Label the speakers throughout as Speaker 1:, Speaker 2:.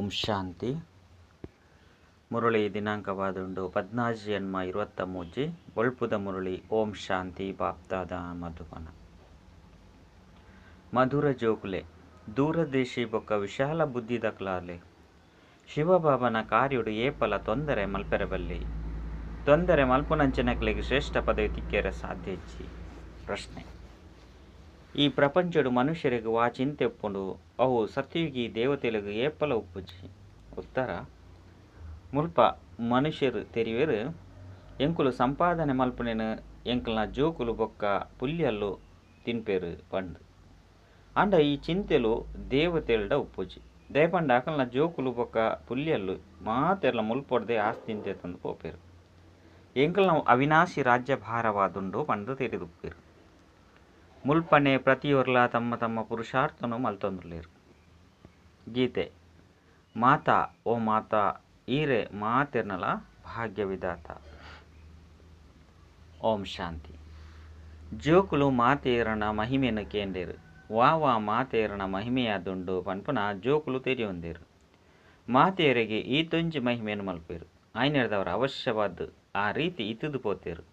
Speaker 1: ಓಂ ಶಾಂತಿ. ಮುರಳಿ ದಿನಾಂಕವಾದುಂಡು 14/8/23. ಬೊಳ್ಪುದ ಮುರಳಿ. ಓಂ ಶಾಂತಿ. ಬಾಪ್ದಾದ ಮಧುಬನ. ಮಧುರ ಜೋಕುಲೆ, ದೂರದೇಶಿ ಬೊಕ್ಕ ವಿಶಾಲ ಬುದ್ಧಿದಕ್ಲಾಲೆ ಶಿವಬಾಬನ ಕಾರ್ಯಡು ಏಪಲ ತೊಂದರೆ ಮಲ್ಪೆರಬಲ್ಲಿ. ತೊಂದರೆ ಮಲ್ಪುನಂಚಿನಕ್ಲೆಗ್ ಶ್ರೇಷ್ಠ ಪದವಿ ತಿಕ್ಕೆರೆ ಸಾಧ್ಯ ಇಜ್ಜಿ. ಪ್ರಶ್ನೆ: ಈ ಪ್ರಪಂಚಡು ಮನುಷ್ಯರಿಗೆ ವಾ ಚಿಂತೆ ಉಪ್ಪುಂಡು, ಅವು ಸತ್ಯಯುಗಿ ದೇವತೆಲೆಗ್ ಏಪಲ ಉಪ್ಪುಜಿ? ಉತ್ತರ: ಮುಲ್ಪ ಮನುಷ್ಯರು ತೆರಿವೆರು ಎಂಕುಲು ಸಂಪಾದನೆ ಮಲ್ಪುನೆನ್ ಎಂಕಲ್ನ ಜೋಕುಲು ಬೊಕ್ಕ ಪುಲ್ಯಲ್ಲು ತಿನ್ಪೆರು ಪಂದ್. ಆಂಡ ಈ ಚಿಂತೆಲು ದೇವತೆಲ್ಡ ಉಪ್ಪುಜಿ. ದಯಪಂಡ ಅಕಲ್ನ ಜೋಕುಲು ಬೊಕ್ಕ ಪುಲ್ಯಲ್ಲು ಮಾತೆರ್ಲ ಮುಲ್ಪೊಡ್ದೆ ಆಸ್ತಿನ್ ತೇತೊಂದು ಪೋಪೆರು. ಎಂಕಲ್ನ ಅವಿನಾಶಿ ರಾಜ್ಯ ಭಾರವಾದುಂಡು ಪಂದ್ ತೆರಿದುಪ್ಪೆರು. ಮುಲ್ಪನೆ ಪ್ರತಿಯೊರ್ಲ ತಮ್ಮ ತಮ್ಮ ಪುರುಷಾರ್ಥನು ಮಲ್ತೊಂದುಲ್ಲೆರ್. ಗೀತೆ: ಮಾತಾ ಓ ಮಾತಾ ಈರೆ ಮಾತೆರ್ನಲ ಭಾಗ್ಯ ವಿಧಾತ. ಓಂ ಶಾಂತಿ. ಜೋಕುಲು ಮಾತೆಯರನ ಮಹಿಮೆನು ಕೇಂಡೆರು. ವಾ ವಾ ಮಾತೆಯರನ ಮಹಿಮೆಯಾದುಂಡು ಪನ್ಪುನ ಜೋಕುಲು ತೆರಿಯೊಂದೆರು. ಮಾತೆಯರಿಗೆ ಈತೊಂಜಿ ಮಹಿಮೆನು ಮಲ್ಪೆರು. ಆಯ್ನೆರ್ದವರ ಅವಶ್ಯವಾದ್ ಆ ರೀತಿ ಇತ್ತುದು ಪೋತೆರು.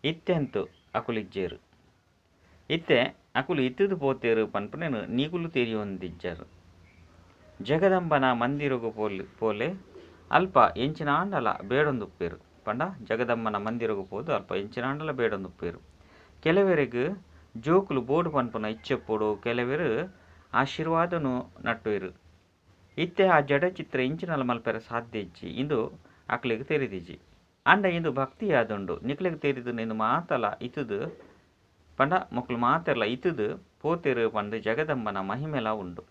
Speaker 1: ಇತ್ತೆಂತು ಅಕುಲಿಜ್ಜೆರು. ಇತ್ತೆ ಅಕುಲು ಇತ್ತುದು ಪೋತೆರು ಪನ್ಪುನೆನು ನಿಗುಲು ತೆರಿಯೊಂದಿಜ್ಜರು. ಜಗದಂಬನ ಮಂದಿರಗು ಪೋಲೆ ಅಲ್ಪ ಎಂಚಿನಾಂಡಲ ಬೇಡೊಂದುಪ್ಪೆರು. ಪಂಡ ಜಗದಂಬನ ಮಂದಿರಗು ಪೋದು ಅಲ್ಪ ಎಂಚಿನಾಂಡಲ ಬೇಡೊಂದುಪ್ಪೆರು. ಕೆಲವರಿಗೆ ಜೋಕುಲು ಬೋಡು ಪನ್ಪುನ ಇಚ್ಛೆಪ್ಪುಡು, ಕೆಲವರು ಆಶೀರ್ವಾದನು ನಟ್ಟುವೆರು. ಇತ್ತೆ ಆ ಜಡಚಿತ್ರ ಇಂಚಿನಲ ಮಲ್ಪೆರೆ ಸಾಧ್ಯ ಇಜ್ಜಿ ಇಂದು ಅಕ್ಲೆಗ್ ತೆರಿದಿಜಿ. ಆಂಡ ಇಂದು ಭಕ್ತಿಯಾದುಂಡು. ನಿಕ್ಲೆಗ್ ತೆರಿದು ಇಂದು ಮಾತಲ ಇತ್ತುದು ಪಂಡ ಮೊಕ್ಲು ಮಾತೆರ್ಲ ಇತ್ತುದು ಪೋತೆರು ಪಂದ್ ಜಗದಂಬನ ಮಹಿಮೆಲ ಉಂಡು.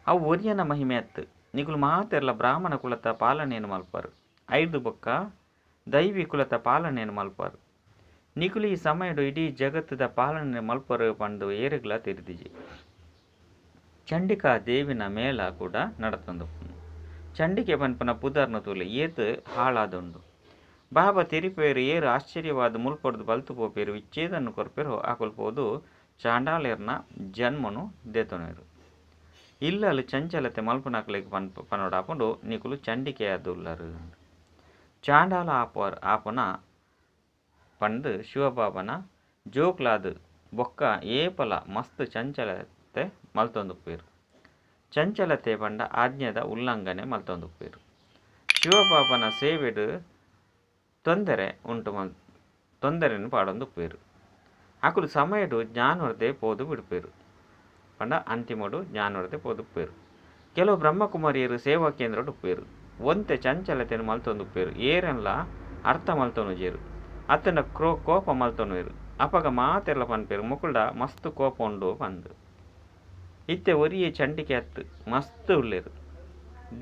Speaker 1: ಅವು ಒರಿಯನ ಮಹಿಮೆ ಅತ್ತು. ನಿಕುಲು ಮಾತೆರ್ಲ ಬ್ರಾಹ್ಮಣ ಕುಲತ ಪಾಲನೆಯನ್ನು ಮಲ್ಪರು. ಐದು ಬೊಕ್ಕ ದೈವಿ ಕುಲತ ಪಾಲನೆಯನ್ನು ಮಲ್ಪರು. ನಿಕುಲು ಈ ಸಮಯಡು ಇಡೀ ಜಗತ್ತದ ಪಾಲನೆ ಮಲ್ಪರು ಪಂದು ಏರೆಗ್ಲ ತೆರಿದಿಜಿ. ಚಂಡಿಕಾ ದೇವಿನ ಮೇಳ ಕೂಡ ನಡತೊಂದು. ಚಂಡಿಕೆ ಪನ್ಪುನ ಪುದರ್ನ ತೂಲೆ ಏತ್ ಹಾಳಾದುಂಡು. ಬಾಬಾ ತೆರಿಪೇರು ಏರು ಆಶ್ಚರ್ಯವಾದ ಮುಲ್ಪೊಡ್ದು ಬಲ್ತು ಪೋಪೇರು ವಿಚ್ಛೇದನ್ನು ಕೊರ್ಪೇರು ಅಕುಲು ಪೋದು ಚಾಂಡಾಲೇರ್ನ ಜನ್ಮನು ದೇತೊನೇರು. ಇಲ್ಲಲು ಚಂಚಲತೆ ಮಲ್ಪುನಕ್ಲೆಗ್ ಪನೊಡಾಪುಂಡು ನಿಕುಲು ಚಂಡಿಕೆಯಾದುಲ್ಲರು. ಚಾಂಡಾಲ ಆಪುನ ಪಂದ್ ಶಿವಬಾಬನ ಜೋಕ್ಲಾದ್ ಬೊಕ್ಕ ಏಪಲ ಮಸ್ತ್ ಚಂಚಲತೆ ಮಲ್ತೊಂದುಪ್ಪೆರು. ಚಂಚಲತೆ ಪಂಡ ಆಜ್ಞೆದ ಉಲ್ಲಂಘನೆ ಮಲ್ತೊಂದುಪ್ಪೆರು. ಶಿವಬಾಬನ ಸೇವೆಡ್ ತೊಂದರೆ ಉಂಟು ತೊಂದರೆನು ಪಾಡೊಂದುಪ್ಪೆರು. ಅಕುಲು ಸಮಯಡು ಜ್ಞಾನೊರ್ದೆ ಪೋದು ಬಿಡ್ಪೆರು. ಪಂಡ ಅಂತಿಮಡು ಜ್ಞಾನೊರ್ದೆ ಪೋದುಪ್ಪೆರು. ಕೆಲವು ಬ್ರಹ್ಮಕುಮಾರಿಯರು ಸೇವಾ ಕೇಂದ್ರಡ್ ಉಪ್ಪೆರು. ಒಂತೆ ಚಂಚಲತೆನು ಮಲ್ತೊಂದುಪ್ಪೆರು. ಏರೆನ್ಲ ಅರ್ಥ ಮಲ್ತೊನುಜೆರು. ಅತ್ತಂಡ ಕೋಪ ಮಲ್ತೊನುವೆರು. ಅಪಗ ಮಾತೆರ್ಲ ಪನ್ಪೆರು ಮೊಕುಲ್ಡ ಮಸ್ತ್ ಕೋಪ ಉಂಡು ಪಂದ್. ಇತ್ತೆ ಒರಿಯೆ ಚಂಡಿಕೆ ಅತ್ತು ಮಸ್ತ್ ಉಲ್ಲೆರು.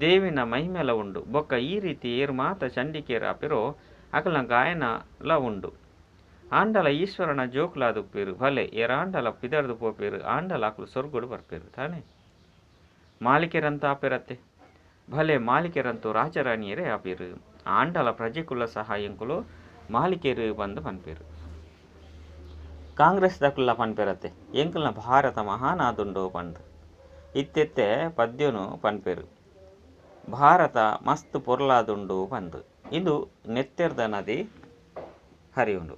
Speaker 1: ದೇವಿನ ಮಹಿಮೆಲ ಉಂಡು. ಬೊಕ್ಕ ಈ ರೀತಿ ಏರು ಮಾತ ಚಂಡಿಕೆಯರು ಆಪೆರೋ ಅಕಲ್ನ ಗಾಯನಲ ಉಂಡು. ಆಂಡಲ ಈಶ್ವರನ ಜೋಕುಲಾದುಪ್ಪೆರು. ಭಲೆ ಏರಾಂಡಲ ಪಿದರ್ದು ಪೋಪೆರು. ಆಂಡಲ ಅಕುಲು ಸೊರ್ಗೊಡು ಬರ್ಪೆರು ತಾನೆ. ಮಾಲಿಕೆರಂತ ಆಪೆರತ್ತೆ. ಭಲೆ ಮಾಲಿಕೆರಂತೂ ರಾಜರಾಣಿಯರೇ ಆಪೆರು. ಆಂಡಲ ಪ್ರಜೆಕುಲ ಸಹಾಯಂಕುಲು ಮಾಲಿಕೆರು ಬಂದು ಪನ್ಪೆರು. ಕಾಂಗ್ರೆಸ್ ದಕುಲ್ಲ ಪನ್ಪೆರತ್ತೆ ಎಂಕುಲ್ನ ಭಾರತ ಮಹಾನಾದುಂಡು ಪಂದ್. ಇತ್ತೆತ್ತೆ ಪದ್ಯನು ಪನ್ಪೆರು. ಭಾರತ ಮಸ್ತ್ ಪೊರ್ಲಾದುಂಡು ಪಂದ್. ಇಂದು ನೆತ್ತೆರ್ದ ನದಿ ಹರಿಯುಂಡು.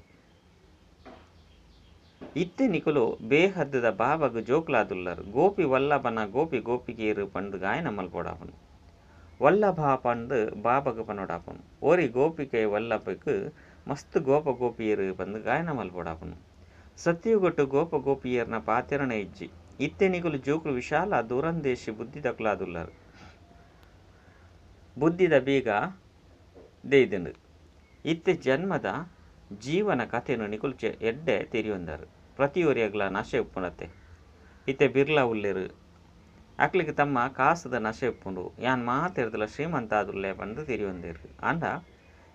Speaker 1: ಇತ್ತೆ ನಿಕುಲು ಬೇಹದ್ದದ ಬಾಬಗ್ ಜೋಕ್ಲಾದುಲ್ಲರು. ಗೋಪಿ ವಲ್ಲಭನ ಗೋಪಿ ಗೋಪಿಗೇರು ಪಂದ್ ಗಾಯನ ಮಲ್ಪೊಡಾಪುಂಡು. ವಲ್ಲಭ ಪಂದ್ ಬಾಬಗ್ ಪನೊಡಾಪುಂಡು. ಓರಿ ಗೋಪಿಕೆ ವಲ್ಲಭಗ್ ಮಸ್ತ್ ಗೋಪ ಗೋಪಿಯರು ಪಂದ್ ಗಾಯನ ಮಲ್ಪೊಡಾಪುಂಡು. ಸತ್ಯಯುಗಟ್ಟು ಗೋಪ ಗೋಪಿಯರ್ನ ಪಾತೆರಣ ಇಜ್ಜಿ. ಇತ್ತೆ ನಿಕುಲು ಜೋಕುಲು ವಿಶಾಲ ದೂರಂದೇಶಿ ಬುದ್ಧಿದಕ್ಲಾದುಲ್ಲರು. ಬುದ್ಧಿದ ಬೀಗ ದೇಯ್ದುಂಡು. ಇತ್ತೆ ಜನ್ಮದ ಜೀವನ ಕಥೆನು ನಿಕುಲು ಎಡ್ಡೆ ತೆರಿಯೊಂದರು. ಪ್ರತಿಯೊರಿಯಗ್ಲ ನಶೆ ಉಪ್ಪುನತ್ತೆ. ಇತ್ತೆ ಬಿರ್ಲಾ ಉಲ್ಲೆರು. ಅಕ್ಲೆಗ್ ತಮ್ಮ ಕಾಸದ ನಶೆ ಉಪ್ಪುಂಡು. ಯಾನ್ ಮಾತೆರ್ದಲ ಶ್ರೀಮಂತ ಆದುಲ್ಲೆ ಪಂದ್ ತೆರಿಯೊಂದೆರು. ಆಂಡ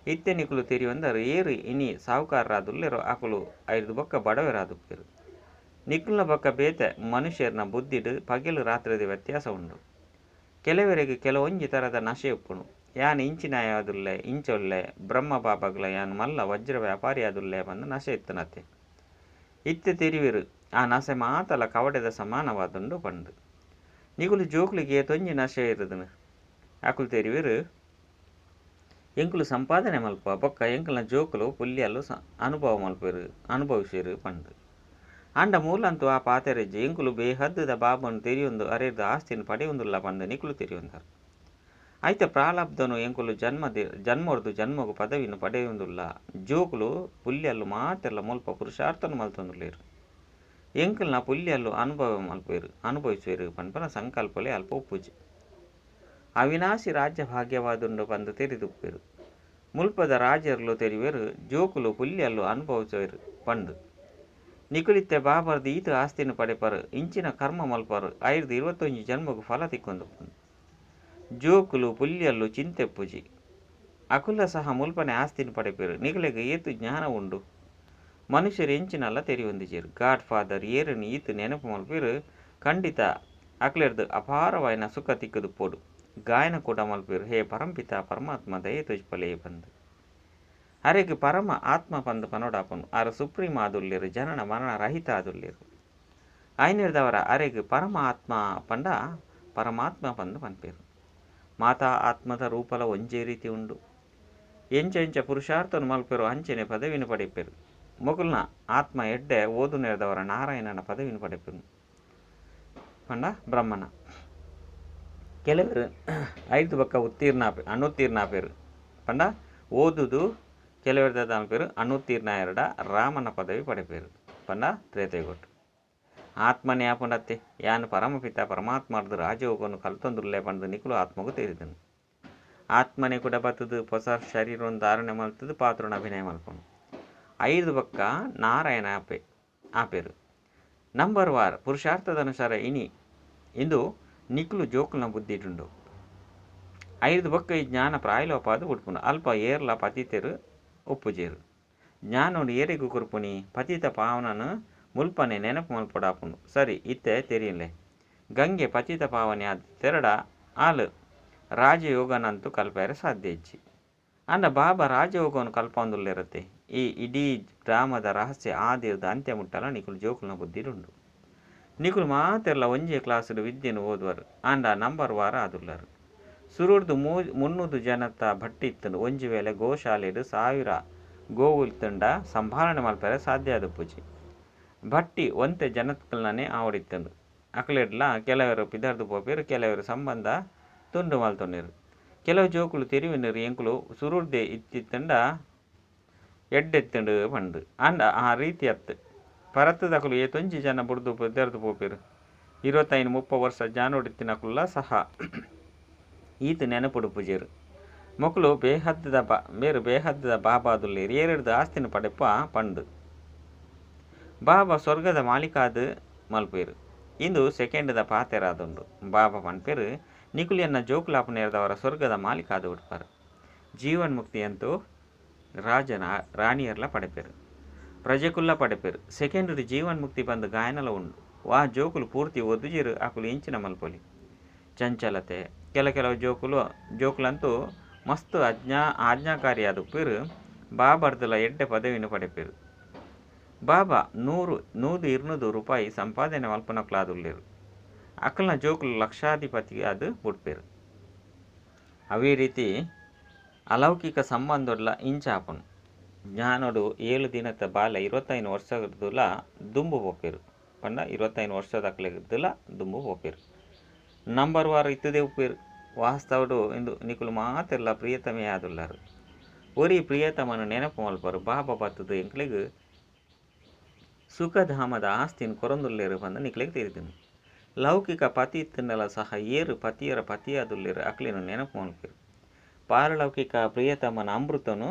Speaker 1: ಇತ್ತೆ ನಿಕುಲು ತೆರಿಯೊಂದರು ಏರು ಇನಿ ಸಾಹುಕಾರರಾದುಲ್ಲೆರೋ ಅಕುಲು ಐರ್ದ್ ಬೊಕ್ಕ ಬಡವೆರಾದುಪ್ಪೆರು. ನಿಕುಲ್ನ ಬೊಕ್ಕ ಬೇತೆ ಮನುಷ್ಯರ್ನ ಬುದ್ಧಿಡ್ ಪಗೆಲು ರಾತ್ರಿದ ವ್ಯತ್ಯಾಸ ಉಂಡು. ಕೆಲವರಿಗೆ ಕೆಲವೊಂಜಿ ತರದ ನಶೆ ಉಪ್ಪುಂಡು. ಯಾನ್ ಇಂಚಿನಾಯಾದುಲ್ಲೆ ಇಂಚೊಲ್ಲೆ ಬ್ರಹ್ಮ ಬಾಬಗ್ಲ ಯಾನ್ ಮಲ್ಲ ವಜ್ರ ವ್ಯಾಪಾರಿಯಾದುಲ್ಲೆ ಪಂದ್ ನಶೆ ಇತ್ತನತ್ತೆ. ಇತ್ತೆ ತೆರಿವೆರು ಆ ನಸೆ ಮಾತಲ ಕವಡೆದ ಸಮಾನವಾದುಂಡು ಪಂದ್. ನಿಕುಲು ಜೋಕ್ಲಿಗೆ ತೊಂಜಿ ನಶೆ ಇರುದನು ಅಕುಲು ತೆರಿವೆರು ಎಂಕುಲು ಸಂಪಾದನೆ ಮಲ್ಪ ಬೊಕ್ಕ ಎಂಕಲ್ನ ಜೋಕುಲು ಪುಲ್ಯಲ್ಲು ಅನುಭವ ಮಲ್ಪೆರು ಅನುಭವಿಸಿರು ಪಂದು ಆಂಡ ಮೂಲಂತೂ ಆ ಪಾತೆರೆಜ್ಜಿ ಎಂಕುಲು ಬೇಹದ್ದುದ ಬಾಬನ್ನು ತೆರಿಯೊಂದು ಅರೆರ್ದ ಆಸ್ತಿನ ಪಡೆಯೊಂದುಲ್ಲ ಪಂದು ನಿಕುಲು ತೆರಿಯೊಂದಾರು. ಐತ ಪ್ರಾಲಬ್ಧನು ಎಂಕುಲು ಜನ್ಮೊರ್ದು ಜನ್ಮಗು ಪದವಿನ ಪಡೆಯೊಂದುಲ್ಲ. ಜೋಕುಲು ಪುಲ್ಯಲ್ಲು ಮಾತೆಲ್ಲ ಮುಲ್ಪ ಪುರುಷಾರ್ಥನು ಮಲ್ತೊಂದುಲ್ಲೇರು. ಎಂಕಲ್ನ ಪುಲ್ಯಲ್ಲು ಅನುಭವ ಮಲ್ಪೇರು ಅನುಭವಿಸುವೇರು ಪನ್ಪನ ಸಂಕಲ್ಪಲೆ ಅಲ್ಪ ಉಪ್ಪುಜಿ. ಅವಿನಾಶಿ ರಾಜ್ಯ ಭಾಗ್ಯವಾದುಂಡು ಪಂದು ತೆರಿದುಪ್ಪೇರು. ಮುಲ್ಪದ ರಾಜರ್ಲು ತೆರಿವೇರು ಜೋಕುಲು ಪುಲ್ಯಲ್ಲು ಅನುಭವಿಸುವೇರು ಪಂದು. ನಿಕುಲಿತ್ತೆ ಬಾಬರ್ದು ಈತ ಆಸ್ತಿನ ಪಡೆಪರು ಇಂಚಿನ ಕರ್ಮ ಮಲ್ಪರು ಐರ್ದು 21 ಜನ್ಮಗು ಫಲ ತಿಕ್ಕೊಂದುಪ್ಪುಂಡು. ಜೋಕುಲು ಪುಲ್ಯಲ್ಲು ಚಿಂತೆಪ್ಪುಜಿ. ಅಕುಲ ಸಹ ಮುಲ್ಪನೆ ಆಸ್ತಿನ ಪಡೆಪೇರು. ನಿಕುಲೆಗ್ ಏತು ಜ್ಞಾನ ಉಂಡು. ಮನುಷ್ಯರು ಎಂಚಿನಲ್ಲ ತೆರಿಯೊಂದಿಜೆರು. ಗಾಡ್ ಫಾದರ್ ಏರನ್ನು ಈತು ನೆನಪು ಮಲ್ಪೇರು ಖಂಡಿತ ಅಕ್ಲೆರ್ದು ಅಪಾರವಾಯಿನ ಸುಖ ತಿಕ್ಕದು ಪೋಡು. ಗಾಯನ ಕೂಡ ಮಲ್ಪೇರು ಹೇ ಪರಂಪಿತ ಪರಮಾತ್ಮ ದಯೆ ತೋಜ್ಪಲೇ ಬಂದು. ಅರೆಗ್ ಪರಮ ಆತ್ಮ ಪಂದು ಪನೋಡಾಪನು. ಆರ ಸುಪ್ರೀಂ ಆದುಲ್ಲೇರು, ಜನನ ಮರಣ ರಹಿತ ಆದುಲ್ಲೇರು. ಐನಿರ್ದವರ ಅರೆಗ್ ಪರಮ ಆತ್ಮ ಪಂಡ ಪರಮಾತ್ಮ ಪಂದು ಪನ್ಪೇರು. ಮಾತಾ ಆತ್ಮದ ರೂಪಲ ಒಂಜೇ ರೀತಿ ಉಂಡು. ಎಂಚ ಎಂಚ ಪುರುಷಾರ್ಥನು ಮಲ್ಪೇರು ಅಂಚನೆ ಪದವಿನ ಪಡೆಪೇರು. ಮೊಕುಲ್ನ ಆತ್ಮ ಎಡ್ಡೆ ಓದು ನೆರೆದವರ ನಾರಾಯಣನ ಪದವಿನ ಪಡೆಪೇರು ಪಂಡ ಬ್ರಹ್ಮನ. ಕೆಲವರು 5 ಪಕ್ಕ ಉತ್ತೀರ್ಣ ಅನುತ್ತೀರ್ಣ ಆಪೇರು ಪಂಡ ಓದುದು. ಕೆಲವರು ದಾಲ್ಪೇರು ಅನುತ್ತೀರ್ಣ ಎರಡ ರಾಮನ ಪದವಿ ಪಡೆಪೇರು ಪಂಡ ತ್ರೇತಯುಗೊಟ್ಟು. ಆತ್ಮನೇ ಆಪುಂಡತ್ತೆ ಯಾನ್ ಪರಮಪಿತ ಪರಮಾತ್ಮರ್ದು ರಾಜಯೋಗನು ಕಲ್ತೊಂದುಲ್ಲೆ ಪಂದು ನಿಕುಲು ಆತ್ಮಗು ತೆರಿದನು. ಆತ್ಮನೇ ಕೂಡ ಬತ್ತದು ಹೊಸ ಶರೀರವನ್ನು ಧಾರಣೆ ಮಲ್ತದು ಪಾತ್ರನ ಅಭಿನಯ ಮಲ್ಪನು. 5 ಪಕ್ಕ ನಾರಾಯಣ ಆಪೇರು. ನಂಬರ್ ವಾರ್ ಪುರುಷಾರ್ಥದ ಅನುಸಾರ ಇನಿ ಇಂದು ನಿಕುಲು ಜೋಕುಲ್ನ ಬುದ್ಧಿ ಇಟ್ಟುಂಡು. 5 ಪಕ್ಕ ಈ ಜ್ಞಾನ ಪ್ರಾಯಲೋಪಾದು ಉಡ್ಪುಂಡು. ಅಲ್ಪ ಏರ್ಲ ಪತಿತೆರು ಒಪ್ಪುಜೇರು. ಜ್ಞಾನೋಡು ಏರಿಗು ಕುರ್ಪುನಿ ಪತಿತ ಪಾವನನು ಮುಲ್ಪನೆ ನೆನಪು ಮಲ್ಪೊಡಾಪುಂಡು. ಸರಿ ಇತ್ತೆ ತೆರಿಯಲೆ ಗಂಗೆ ಪತಿತ ಪಾವನೆ ಆದ ತೆರಡ ಆಲು ರಾಜಯೋಗನಂತೂ ಕಲ್ಪೇರೆ ಸಾಧ್ಯ ಇಜ್ಜಿ. ಅಂಡ ಬಾಬಾ ರಾಜಯೋಗವನ್ನು ಕಲ್ಪೊಂದುಲ್ಲಿರತ್ತೆ. ಈ ಇಡೀ ಗ್ರಾಮದ ರಹಸ್ಯ ಆದಿರ್ದ ಅಂತ್ಯ ಮುಟ್ಟಲ ನಿಕುಲು ಜೋಕುಲ್ನ ಬುದ್ಧಿರುಂಡು. ನಿಕುಲು ಮಾತೆರ್ಲ ಒಂಜೇ ಕ್ಲಾಸುಡು ವಿದ್ಯೆನು ಓದುವರು. ಆಂಡ ನಂಬರ್ ವಾರ ಆದುಲ್ಲರು. ಸುರುರ್ದು 300 ಜನತ ಭಟ್ಟಿ ಇತ್ತಂಡು. ಒಂಜಿ ವೇಳೆ ಗೋಶಾಲೆಡು 1000 ಗೋವುಲ್ ತಂಡ ಸಂಭಾಳನೆ ಮಲ್ಪೆರೆ ಸಾಧ್ಯ ಆದುಪ್ಪುಜಿ. ಭಟ್ಟಿ ಒಂತೆ ಜನತ್ಕಲ್ನೇ ಆವಡಿತ್ತಂಡು. ಅಕ್ಲೆಡ್ಲ ಕೆಲವರು ಪಿದರ್ದು ಪೋಪೇರು, ಕೆಲವರು ಸಂಬಂಧ ತುಂಡು ಮಲ್ತೊಂಡೇರು. ಕೆಲವು ಜೋಕುಲು ತೆರಿವಿನರು ಎಂಕುಲು ಸುರುರ್ದೆ ಇತ್ತಿತ್ತಂಡ ಎಡ್ಡೆತ್ತಂಡು ಪಂಡು. ಆಂಡ ಆ ರೀತಿ ಅತ್ತು ಪರತ್ತದಕುಲು ಏತೊಂಜಿ ಜನ ಬುಡ್ದು ಪಿದರ್ದು ಪೋಪೇರು. 25-30 ವರ್ಷ ಜಾನೋಡಿತ್ತಿನಕುಲ್ಲ ಸಹ ಈತ ನೆನಪುಡು ಪೂಜೇರು. ಮೊಕುಲು ಬೇಹದ್ದದ ಬೇರು ಬೇಹದ್ದದ ಬಾಬಾದುಲ್ಲೇರು ಏರೆಡ್ದು ಆಸ್ತಿನ ಪಡೆಪ ಪಂಡು. ಬಾಬಾ ಸ್ವರ್ಗದ ಮಾಲೀಕಾದ ಮಲ್ಪೇರು. ಇಂದು ಸೆಕೆಂಡ್ದ ಪಾತೆರಾದುಂಡು. ಬಾಬಾ ಪನ್ಪೇರು ನಿಕುಲಿಯನ್ನ ಜೋಕುಲಾಪು ನೇರ್ದವರ ಸ್ವರ್ಗದ ಮಾಲೀಕಾದ ಉಡ್ಪಾರು. ಜೀವನ್ ಮುಕ್ತಿ ಅಂತೂ ರಾಜನ ರಾಣಿಯರ್ಲ ಪಡೆಪೇರು, ಪ್ರಜೆಕುಲ್ಲ ಪಡೆಪೇರು. ಸೆಕೆಂಡ್ ಜೀವನ್ ಮುಕ್ತಿ ಬಂದು ಗಾಯನಲ ಉಂಡು. ವಾ ಜೋಕುಲು ಪೂರ್ತಿ ಓದುಜಿರು ಅಕುಲು ಇಂಚಿನ ಮಲ್ಪೊಲಿ. ಚಂಚಲತೆ ಕೆಲವು ಜೋಕುಲಂತೂ ಮಸ್ತ್ ಆಜ್ಞಾಕಾರಿಯಾದುಪ್ಪೇರು. ಬಾಬರ್ದಲ ಎಡ್ಡೆ ಪದವಿನ ಪಡೆಪೇರು. ಬಾಬಾ 100-200 ರೂಪಾಯಿ ಸಂಪಾದನೆ ಮಲ್ಪನಕ್ಲಾದುಲ್ಲೇರು. ಅಕಲ್ನ ಜೋಕುಲು ಲಕ್ಷಾಧಿಪತಿ ಅದು ಬುಡ್ಪೇರು. ಅವೇ ರೀತಿ ಅಲೌಕಿಕ ಸಂಬಂಧೊಡ್ಲ ಇಂಚಾಪನು. ಜ್ಞಾನೋಡು 7 ದಿನದ ಬಾಲ 25 ವರ್ಷದಲ ದುಂಬು ಪೋಪೇರು. ಪಂಡ 25 ವರ್ಷದಕ್ಲೆದಲ ದುಂಬು ಪೋಪೇರು. ನಂಬರ್ ವಾರ ಇತ್ತದೇ ಉಪ್ಪೇರು. ವಾಸ್ತವಡು ಇಂದು ನಿಕುಲು ಮಾತೆಲ್ಲ ಪ್ರಿಯತಮೇ ಆದುಲ್ಲಾರು. ಒರಿ ಪ್ರಿಯತಮನು ನೆನಪು ಮಲ್ಪರು. ಬಾಬಾ ಬತ್ತದು ಎಂಕ್ಲೆಗ್ ಸುಖಧಾಮದ ಆಸ್ತಿನ ಕೊರಂದುಲ್ಲೇರು ಪಂದ ನಿಕ್ಲೆಗ್ ತೆರಿದನು. ಲೌಕಿಕ ಪತಿ ಇತ್ತಂಡಲ ಸಹ ಏರು ಪತಿಯರ ಪತಿಯಾದುಲ್ಲೇರು ಅಕ್ಲೇನು ನೆನಪು ಮಲ್ಪೇರು. ಪಾರಲೌಕಿಕ ಪ್ರಿಯತಮನ ಅಮೃತನು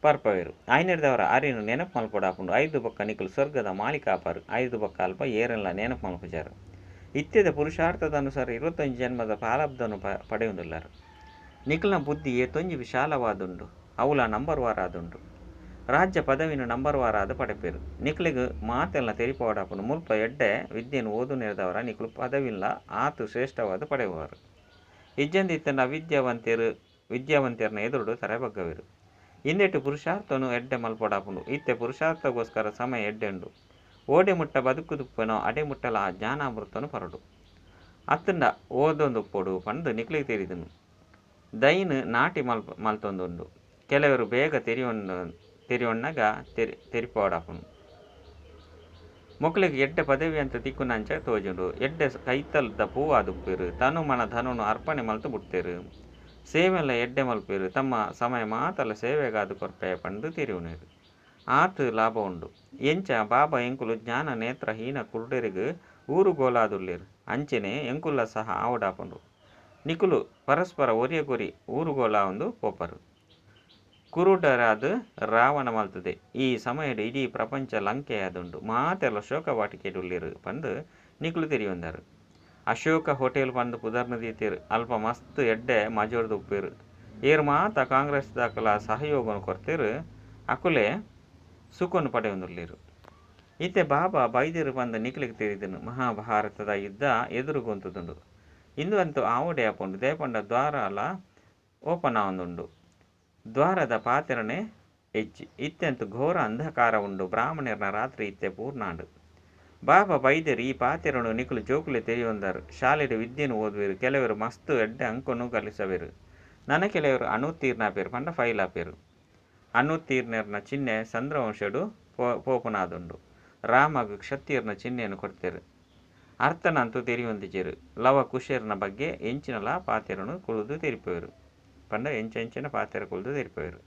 Speaker 1: ಪರ್ಪವೇರು. ಐನೆರ್ದವರ ಅರಿನು ನೆನಪು ಮಲ್ಪೊಡಾಪುಂಡು. 5 ಪಕ್ಕ ನಿಕುಲು ಸ್ವರ್ಗದ ಮಾಲೀಕ ಆಪಾರು. 5 ಪಕ್ಕ ಅಲ್ಪ ಏರೆಲ್ಲ ನೆನಪು ಮಲ್ಪುಜಾರು. ಇತ್ಯದ ಪುರುಷಾರ್ಥದ ಅನುಸಾರ 25 ಜನ್ಮದ ಪ್ರಾರಬ್ಧನು ಪಡೆಯುವುದಿಲ್ಲರು. ನಿಕುಲ್ನ ಬುದ್ಧಿ ಏತೊಂಜಿ ವಿಶಾಲವಾದುಂಡು. ಅವುಲ ನಂಬರ್ ವಾರ ಆದುಂಡು. ರಾಜ್ಯ ಪದವಿನ ನಂಬರ್ ವಾರ ಆದ ಪಡೆಪೇರು. ನಿಕುಲಿಗ್ ಮಾತೆಲ್ಲ ತೆರಿಪೋಡಾಪುಂಡು. ಮುಲ್ಪ ಎಡ್ಡೆ ವಿದ್ಯೆಯನ್ನು ಓದು ನೆರೆದವರ ನಿಕುಲು ಪದವಿಲ್ಲ ಆತು ಶ್ರೇಷ್ಠವಾದ ಪಡೆಯುವರು. ಇಜ್ಜಂದಿತ್ತಂಡ ಅವಿದ್ಯಾವಂತಿಯರು ವಿದ್ಯಾವಂತಿಯರನ್ನ ಎದುರುಡು ತಲೆಬಗ್ಗವಿರು. ಇಂದೆಟ್ಟು ಪುರುಷಾರ್ಥನು ಎಡ್ಡೆ ಮಲ್ಪೊಡಾಪುಂಡು. ಇತ್ತೆ ಪುರುಷಾರ್ಥಗೋಸ್ಕರ ಸಮಯ ಎಡ್ಡೆಂಡು. ಓಡೆ ಮುಟ್ಟ ಬದುಕುದುಪ್ಪನೋ ಅಡೆ ಮುಟ್ಟಲ ಆ ಜ್ಞಾನಾಮೃತನು ಪರಡು. ಅತ್ತಂಡ ಓದೊಂದುಪ್ಪೊಡು ಪಂದ್ ನಿಕ್ಲೆಗ್ ತೆರಿದುಂಡು. ದೈನ್ ನಾಟಿ ಮಲ್ತೊಂದುಂಡು. ಕೆಲವರು ಬೇಗ ತೆರಿಯೊನ್ನಗ ತೆರಿಪಾವೊಡಾಪುಂಡು. ಮೊಕ್ಲೆಗ್ ಎಡ್ಡೆ ಪದವಿ ಅಂತ ತಿಕ್ಕುನಂಚ ತೋಜುಂಡು. ಎಡ್ಡೆ ಕೈತಲ್ದ ಪೂವಾದುಪ್ಪೆರ್. ತನು ಮನ ಧನೊನು ಅರ್ಪಣೆ ಮಲ್ತ್ ಬುಡ್ತೆರ್. ಸೇವೆನ್ಲ ಎಡ್ಡೆ ಮಲ್ಪೆರ್. ತಮ್ಮ ಸಮಯ ಮಾತಲ ಸೇವೆಗಾದ್ ಕೊರ್ಪೆ ಪಂದ್ ತೆರಿಯುನೇರ್. ಆತ್ ಲಾಭ ಉಂಡು. ಎಂಚ ಬಾಬಾ ಎಂಕುಲು ಜ್ಞಾನ ನೇತ್ರಹೀನ ಕುರುಡೆರೆಗ್ ಊರುಗೋಲಾದುಲ್ಲೆರ್. ಅಂಚೆನೆ ಎಂಕುಲ್ಲ ಸಹ ಆವೊಡಾಪುಂಡು. ನಿಕುಲು ಪರಸ್ಪರ ಒರಿಯಗೊರಿ ಊರುಗೋಲಾವೊಂದು ಪೋಪರ್. ಕುರುಡರಾದ್ ರಾವಣ ಮಲ್ತುದೆ. ಈ ಸಮಯಡ್ ಇಡೀ ಪ್ರಪಂಚ ಲಂಕೆಯಾದುಂಡು. ಮಾತೆರ್ಲ ಶೋಕವಾಟಿಕೆಡುಲ್ಲೆರ್ ಪಂದ್ ನಿಕುಲು ತೆರಿಯೊಂದರ್. ಅಶೋಕ ಹೋಟೆಲ್ ಪಂದ್ ಪುದರ್ನ್ ದೀತೆರ್. ಅಲ್ಪ ಮಸ್ತ್ ಎಡ್ಡೆ ಮಜೋರ್ದು ಉಪ್ಪೆರ್. ಏರ್ ಮಾತ ಕಾಂಗ್ರೆಸ್ ದಕಲ ಸಹಯೋಗನ್ ಕೊರ್ತೆರ್ ಅಕುಲೇ ಸುಖನ್ ಪಡೆಯೊಂದುಲ್ಲೆರ್. ಇತ್ತೆ ಬಾಬಾ ಬೈದೆರ್ ಪಂದ್ ನಿಕ್ಲೆಗ್ ತೆರಿದುಂಡು. ಮಹಾಭಾರತದ ಯುದ್ಧ ಎದುರುಗ್ ಉಂತುದುಂಡು. ಇಂದು ಅಂತೂ ಆವೊಡೇ ಆಪುಂಡು. ದಾಯೆ ದ್ವಾರಲ ಓಪನ್ ಆವೊಂದುಂಡು. ದ್ವಾರದ ಪಾತೆರನೆ ಎಜ್ಜಿ. ಇತ್ತೆ ಅಂತೂ ಘೋರ ಅಂಧಕಾರ ಉಂಡು. ಬ್ರಾಹ್ಮಣೆರ್ನ ರಾತ್ರಿ ಇತ್ತೆ ಪೂರ್ಣ ಆಂಡ್. ಬಾಬಾ ಬೈದೆರ್ ಈ ಪಾತೆರನು ನಿಕುಲು ಜೋಕುಲೆ ತೆರಿಯೊಂದರ್. ಶಾಲೆಡ್ ವಿದ್ಯೆನ್ ಓದುವೆರ್. ಕೆಲವೆರ್ ಮಸ್ತ್ ಎಡ್ಡೆ ಅಂಕನ್ ಗಳಿಸವೆರ್. ನನ ಕೆಲವೆರ್ ಅನುತ್ತೀರ್ಣ ಆಪೆರ್ ಪಂಡ ಫೈಲ್ ಆಪೆರ್. ಅನುತ್ತೀರ್ಣರ್ನ ಚಿಹ್ನೆ ಚಂದ್ರವಂಶಡ್ ಪೋಪುನಾದುಂಡು. ರಾಮಗ್ ಕ್ಷತ್ರಿಯರ್ನ ಚಿಹ್ನೆನ್ ಕೊರ್ತೆರ್. ಅರ್ಥನಂತೂ ತೆರಿಯೊಂದಿಜೆರ್. ಲವ ಕುಶೆರ್ನ ಬಗ್ಗೆ ಎಂಚಿನಲ ಪಾತೆರನು ಕುಲ್ದು ತೆರಿಪುವೆರ್. ಪಂಡ ಎಂಚೆಂಚಿನ ಪಾತೆರ ಕುಲ್ದು ತೆರಿಪುವೆರ್.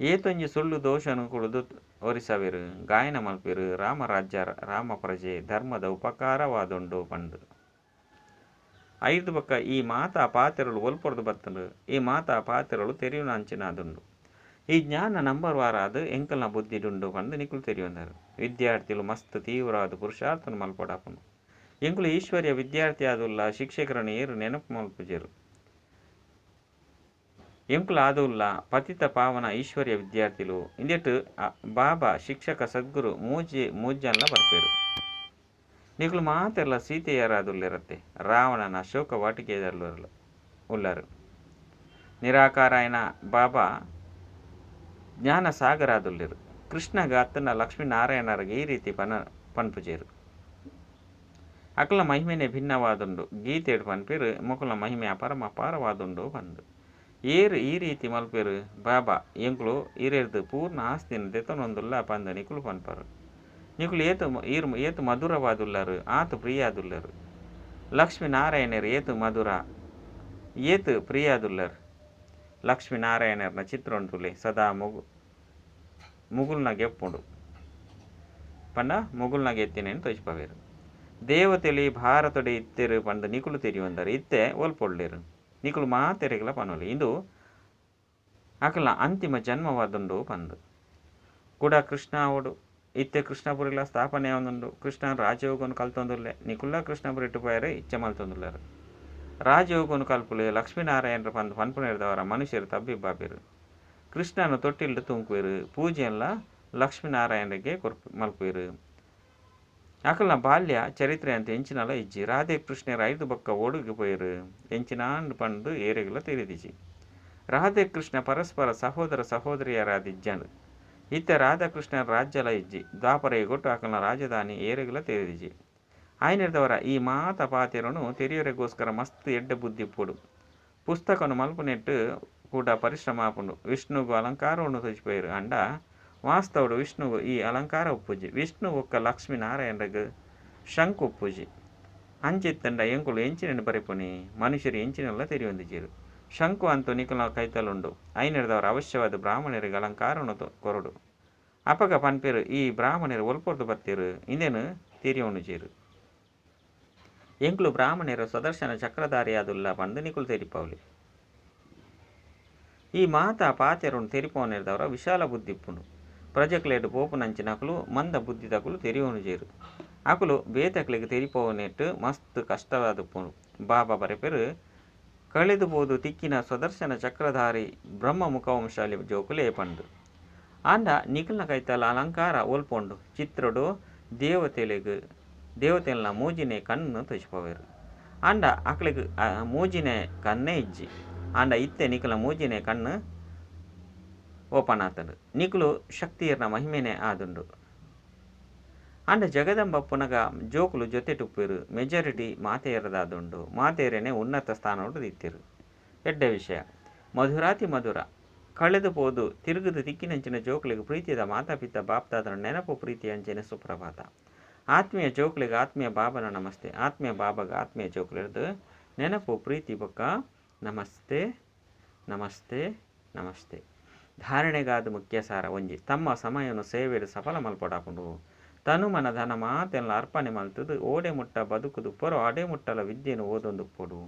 Speaker 1: ಏತೊಂಜಿ ಸುಳ್ಳು ದೋಷನು ಕುಲ್ದು ಒರಿಸವೆರ್. ಗಾಯನ ಮಲ್ಪೆರ್. ರಾಮರಾಜ್ಯ ರಾಮ ಪ್ರಜೆ ಧರ್ಮದ ಉಪಕಾರವಾದುಂಡು ಪಂದ್. ಐರ್ದ್ ಬೊಕ್ಕ ಈ ಮಾತಾ ಪಾತೆರಲು ಒಲ್ಪೊರ್ದು ಬತ್ತುಂಡು. ಈ ಮಾತಾ ಪಾತೆರಲು ತೆರಿಯುನಂಚಿನಾದುಂಡು. ಈ ಜ್ಞಾನ ನಂಬರ್ ವಾರಾದ್ ಎಂಕಲ್ನ ಬುದ್ಧಿಡುಂಡು ಪಂದ್ ನಿಕುಲು ತೆರಿಯೊಂದರ್. ವಿದ್ಯಾರ್ಥಿಲು ಮಸ್ತ್ ತೀವ್ರವಾದ ಪುರುಷಾರ್ಥನ್ ಮಲ್ಪೊಡಾಪುಂಡು. ಎಂಕುಲು ಈಶ್ವರ್ಯ ವಿದ್ಯಾರ್ಥಿ ಆದುಲ್ಲ. ಶಿಕ್ಷಕರನ್ನು ಏರು ನೆನಪು ಮಲ್ಪುಜೆರ್. ಎಂಕುಲು ಆದುಲ್ಲ ಪತಿತ ಪಾವನ ಈಶ್ವರ್ಯ ವಿದ್ಯಾರ್ಥಿಲು. ಇಂದೆಟ್ ಬಾಬಾ ಶಿಕ್ಷಕ ಸದ್ಗುರು ಮೂಜಿ ಮೂಜನ್ಲ ಬರ್ಪೆರ್. ನಿಕುಲು ಮಾತೆರ್ಲ ಸೀತೆಯರಾದುಲ್ಲೆರತ್ತೆ. ರಾವಣನ ಅಶೋಕ ವಾಟಿಕೆದಲ್ಲುಲ್ಲಾರ್. ನಿರಾಕಾರಾಯನ ಬಾಬಾ ಜ್ಞಾನ ಸಾಗರಾದುಲ್ಲೆರ್. ಕೃಷ್ಣಗ್ ಅತ್ತಂಡ ಲಕ್ಷ್ಮೀನಾರಾಯಣರ್ಗ್ ಈ ರೀತಿ ಪನ್ಪುಜೆರ್. ಅಕಲ್ನ ಮಹಿಮೆನೆ ಭಿನ್ನವಾದುಂಡು. ಗೀತೆಡ್ ಪನ್ಪೆರ್ ಮೊಕಲ್ನ ಮಹಿಮೆ ಅಪರಮ ಅಪಾರವಾದುಂಡು ಪಂದ್. ಏರ್ ಈ ರೀತಿ ಮಲ್ಪೆರ್. ಬಾಬಾ ಎಂಕುಲು ಇರೆರ್ದ್ ಪೂರ್ಣ ಆಸ್ತಿನ ದೆತೊನೊಂದುಲ್ಲ ಪಂದ್ ನಿಕುಲು ಪನ್ಪರ್. ನಿಕುಲು ಏತ್ ಮಧುರವಾದುಲ್ಲರ್ ಆತ್ ಪ್ರಿಯಾದುಲ್ಲರ್. ಲಕ್ಷ್ಮೀನಾರಾಯಣರ್ ಏತ್ ಮಧುರ ಏತ್ ಪ್ರಿಯಾದುಲ್ಲರ್. ಲಕ್ಷ್ಮೀನಾರಾಯಣರ್ನ ಚಿತ್ರೊನು ತೂಲೆ ಸದಾ ಮುಗುಲ್ನಗೆ ಉಪ್ಪುಂಡು. ಪಂಡ ಮುಗುಲ್ನಗೆ ಎತ್ತಿನೇನ್ ತೋಜಿಪಾವೆರ್. ದೇವತೆಲು ಭಾರತಡೆ ಇತ್ತೆರ್ ಪಂದ್ ನಿಕುಲು ತೆರಿಯೊಂದರ್. ಇತ್ತೆ ಒಲ್ಪೊಲ್ಲೆರ್. ನಿಕುಲು ಮಾತೆರೆಗ್ಲ ಪನೊಲಿ. ಇಂದು ಅಕಲ್ನ ಅಂತಿಮ ಜನ್ಮವಾದುಂಡು ಪಂದ್. ಕುಡ ಕೃಷ್ಣ ಆವೊಡು. ಇತ್ತೆ ಕೃಷ್ಣಪುರಿಲ ಸ್ಥಾಪನೆ ಆವೊಂದುಂಡು. ಕೃಷ್ಣ ರಾಜಯೋಗನ್ ಕಲ್ತೊಂದುಲ್ಲೆ. ನಿಕುಲ್ಲ ಕೃಷ್ಣಪುರಿಟ್ ಪೋಯೆರೆ ಇಚ್ಛೆ ಮಲ್ತೊಂದುಲ್ಲೆರ್. ರಾಜಯೋಗನ್ ಕಲ್ಪುಲೆ ಲಕ್ಷ್ಮೀನಾರಾಯಣರ್ ಪಂದ್ ಪನ್ಪುನೆರ್ದವರ ಮನುಷ್ಯರು ತಬ್ಬಿಬ್ಬಾಪೆರ್. ಕೃಷ್ಣನ ತೊಟ್ಟಿಲ್ಡ್ ತೂಂಕುವೆರ್. ಪೂಜೆನ್ಲ ಲಕ್ಷ್ಮೀನಾರಾಯಣರಿಗೆ ಮಲ್ಪುವೆರ್. ಅಕಲ್ನ ಬಾಲ್ಯ ಚರಿತ್ರೆ ಅಂತ ಎಂಚಿನಲ ಇಜ್ಜಿ. ರಾಧೆ ಕೃಷ್ಣೆರ್ ಐದು ಬೊಕ್ಕ ಓಡುಗೆ ಪೋಯೆರ್. ಎಂಚಿನಾಂಡ್ ಪಂದ್ ಏರೆಗ್ಲ ತೆರಿದಿಜಿ. ರಾಧೆ ಕೃಷ್ಣ ಪರಸ್ಪರ ಸಹೋದರ ಸಹೋದರಿಯರಾದಿಜ್ಜಂಡ್. ಇತ್ತೆ ರಾಧಾಕೃಷ್ಣರ ರಾಜ್ಯಲ ಇಜ್ಜಿ. ದ್ವಾಪರ ಯುಗೊಟ್ಟು ಅಕಲ್ನ ರಾಜಧಾನಿ ಏರೆಗ್ಲ ತೆರಿದಿಜಿ. ಆಯ್ನೆರ್ದವರ ಈ ಮಾತ ಪಾತೆರನು ತೆರಿಯರೆಗೋಸ್ಕರ ಮಸ್ತ್ ಎಡ್ಡೆ ಬುದ್ಧಿ ಇಪ್ಪೊಡು. ಪುಸ್ತಕನು ಮಲ್ಪುನೆಟ್ ಕೂಡ ಪರಿಶ್ರಮ ಆಪುಂಡು. ವಿಷ್ಣುಗು ಅಲಂಕಾರವನ್ನು ತೋಜಿಪೋಯೆರ್. ಅಂಡ ವಾಸ್ತವಡ್ ವಿಷ್ಣುಗು ಈ ಅಲಂಕಾರ ಉಪ್ಪುಜಿ. ವಿಷ್ಣು ಬೊಕ್ಕ ಲಕ್ಷ್ಮೀನಾರಾಯಣಗ್ ಶಂಕು ಉಪ್ಪುಜಿ. ಅಂಚಿತ್ತಂಡ ಎಂಕುಲು ಎಂಚಿನ ಬರೆಪುನಿ. ಮನುಷ್ಯರು ಎಂಚಿನೆಲ್ಲ ತೆರಿಯೊಂದಿಜೆರ್. ಶಂಕು ಅಂತೂ ನಿಕುಲ್ನ ಕೈತಲುಂಡು. ಐನೆರ್ದವರ ಅವಶ್ಯವಾದ ಬ್ರಾಹ್ಮಣರಿಗೆ ಅಲಂಕಾರವನ್ನು ಕೊರೊಡು. ಅಪಗ ಪನ್ಪೆರ್ ಈ ಬ್ರಾಹ್ಮಣರು ಒಲ್ಪೊರ್ದು ಬತ್ತೆರ್. ಇಂದೆನ್ ತೆರಿಯೊನುಜೆರ್. ಎಂಕುಲು ಬ್ರಾಹ್ಮಣರು ಸ್ವದರ್ಶನ ಚಕ್ರಧಾರಿಯಾದುಲ್ಲ ಪಂದ್ ನಿಕುಲು ತೆರಿಪಾವೊಲಿ. ಈ ಮಾತಾ ಪಾತೆರನು ತೆರಿಪಾವೊನೆರ್ದವರ ವಿಶಾಲ ಬುದ್ಧಿ ಉಪ್ಪುಂಡು. ಪ್ರಜೆಕ್ಲೆಡ್ ಪೋಪುನಂಚಿನಕುಲು ಮಂದ ಬುದ್ಧಿದಕುಲು ತೆರಿಯೊನುಜೆರ್. ಅಕುಲು ಬೇತಕ್ಲೆಗ್ ತೆರಿಪಾವುನೆಟ್ ಮಸ್ತ್ ಕಷ್ಟವಾದುಪ್ಪುಂಡು. ಬಾಬಾ ಬರೆಪೆರ್ ಕಳೆದು ಪೋದು ತಿಕ್ಕಿನ ಸ್ವದರ್ಶನ ಚಕ್ರಧಾರಿ ಬ್ರಹ್ಮ ಮುಖವಂಶಾಲಿ ಜೋಕುಲೇ ಪಂದ್. ಆಂಡ ನಿಕಲ್ನ ಕೈತಲ್ ಅಲಂಕಾರ ಒಲ್ಪುಂಡು. ಚಿತ್ರಡು ದೇವತೆಲೆಗ್ ದೇವತೆಲ್ನ ಮೂಜಿನೆ ಕಣ್ಣು ತೋಜಿಪಾವೆರ್. ಆಂಡ ಅಕ್ಲೆಗ್ ಮೂಜಿನೆ ಕಣ್ಣೇ ಇಜ್ಜಿ. ಆಂಡ ಇತ್ತೆ ನಿಕಲ್ನ ಮೂಜಿನೆ ಕಣ್ಣು ಓಪನ್ ಆತುಂಡು. ನಿಕುಲು ಶಕ್ತಿಯರ್ನ ಮಹಿಮೆನೆ ಆದುಂಡು. ಆಂಡ ಜಗದಂಬ ಪುನಗ ಜೋಕುಲು ಜೊತೆಟುಪ್ಪೆರು ಮೆಜಾರಿಟಿ ಮಾತೆಯರದಾದುಂಡು. ಮಾತೆಯರನೇ ಉನ್ನತ ಸ್ಥಾನೊಡು ದಿತ್ತೆರು. ಎಡ್ಡೆ ವಿಷಯ. ಮಧುರಾತಿ ಮಧುರ. ಕಳೆದು ಪೋದು ತಿರುಗುದು ತಿಕ್ಕಿನಂಚಿನ ಜೋಕುಲೆಗ್ ಪ್ರೀತಿದ ಮಾತಾಪಿತ ಬಾಪ್ದಾದನ ನೆನಪು ಪ್ರೀತಿ ಅಂಚನೆ ಸುಪ್ರಭಾತ. ಆತ್ಮೀಯ ಜೋಕುಲೆಗ್ ಆತ್ಮೀಯ ಬಾಬನ ನಮಸ್ತೆ. ಆತ್ಮೀಯ ಬಾಬಾಗ ಆತ್ಮೀಯ ಜೋಕುಲೆರ್ದ್ ನೆನಪು ಪ್ರೀತಿ ಬೊಕ್ಕ ನಮಸ್ತೆ ನಮಸ್ತೆ ನಮಸ್ತೆ. ಧಾರಣೆಗಾದ್ ಮುಖ್ಯ ಸಾರ ಒಂಜಿ ತಮ್ಮ ಸಮಯೊನು ಸೇವೆಡ್ ಸಫಲ ಮಲ್ಪೊಡಾಪುಂಡು. ತನು ಮನ ಧನ ಮಾತೆನ್ಲ ಅರ್ಪಣೆ ಮಲ್ತ್ದ್ ಓಡೆ ಮುಟ್ಟ ಬದುಕುದುಪ್ಪೊರೋ ಅಡೆ ಮುಟ್ಟಲ ವಿದ್ಯೆನ್ ಓದೊಂದುಪ್ಪೊಡು.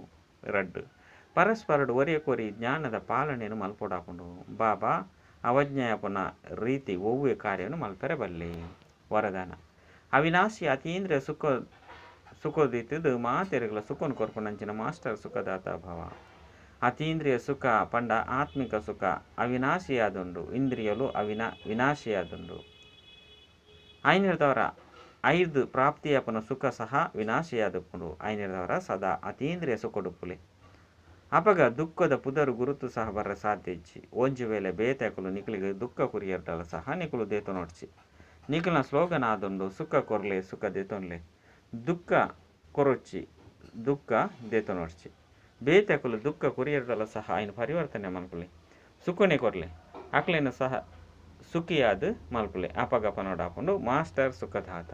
Speaker 1: ರಡ್ಡ್. ಪರಸ್ಪರಡ್ ಒರಿಯಕೊರಿ ಜ್ಞಾನದ ಪಾಲನೆನ್ ಮಲ್ಪೊಡಾಪುಂಡು. ಬಾಬಾ ಅವಜ್ಞೆಯಾಪುನ ರೀತಿ ಒವ್ವೆ ಕಾರ್ಯನ್ ಮಲ್ಪೆರೆ ಬಲ್ಲಿ. ವರದಾನ. ಅವಿನಾಶಿ ಅತೀಂದ್ರಿಯ ಸುಖ ಸುಖೊದಿತ್ತ್ದ್ ಮಾತೆರೆಗ್ಲ ಸುಖೊನು ಕೊರ್ಪುನಂಚಿನ ಮಾಸ್ಟರ್ ಸುಖದಾತ ಭವ. ಅತೀಂದ್ರಿಯ ಸುಖ ಪಂಡ ಆತ್ಮಿಕ ಸುಖ ಅವಿನಾಶಿಯಾದುಂಡು ಇಂದ್ರಿಯಲು ಅವಿನಾ ವಿನಾಶಿಯಾದುಂಡು. ಐನೆರ್ದವರ ಐರ್ದ್ ಪ್ರಾಪ್ತಿಯಾಪುನ ಸುಖ ಸಹ ವಿನಾಶಿಯಾದುಪ್ಪುಂಡು. ಐನೆರ್ದವರ ಸದಾ ಅತೀಂದ್ರಿಯ ಸುಖೊಡುಪ್ಪುಲೆ. ಅಪಗ ದುಃಖದ ಪುದರ್ ಗುರುತು ಸಹ ಬರ್ರೆ ಸಾಧ್ಯ ಇಜ್ಜಿ. ಒಂಜಿ ವೇಳೆ ಬೇತೆಕುಲು ನಿಕುಲಿಗ್ ದುಃಖ ಕೊರಿಯರ್ಡಲ ಸಹ ನಿಕುಲು ದೇತೊನೊಡ್ಚಿ. ನಿಕಲ್ನ ಸ್ಲೋಗನ್ ಆದುಂಡು ಸುಖ ಕೊರ್ಲೆ ಸುಖ ದೆತೊನ್ಲೆ. ದುಃಖ ಕೊರೊಚ್ಚಿ ದುಃಖ ದೆತೊನೊಡ್ಚಿ. ಬೇತೆಕುಲು ದುಃಖ ಕೊರಿಯರ್ಡಲ ಸಹ ಐನ್ ಪರಿವರ್ತನೆ ಮಲ್ಪುಲೆ. ಸುಖನೆ ಕೊರ್ಲೆ. ಅಕ್ಲೆನ ಸಹ ಸುಖಿಯಾದ್ ಮಲ್ಪುಲೆ. ಅಪಗ ಪನೊಡಾಪುಂಡು ಮಾಸ್ಟರ್ ಸುಖದಾತ.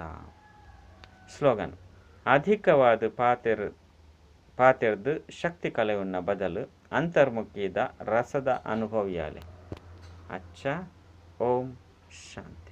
Speaker 1: ಸ್ಲೋಗನ್. ಅಧಿಕವಾದ್ ಪಾತೆರ್ ಪಾತೆರ್ದ್ ಶಕ್ತಿ ಕಳೆಯುನ್ನ ಬದಲ್ ಅಂತರ್ಮುಖಿದ ರಸದ ಅನುಭವಿಯಾಲೆ. ಅಚ್ಚ ಓಂ ಶಾಂತಿ.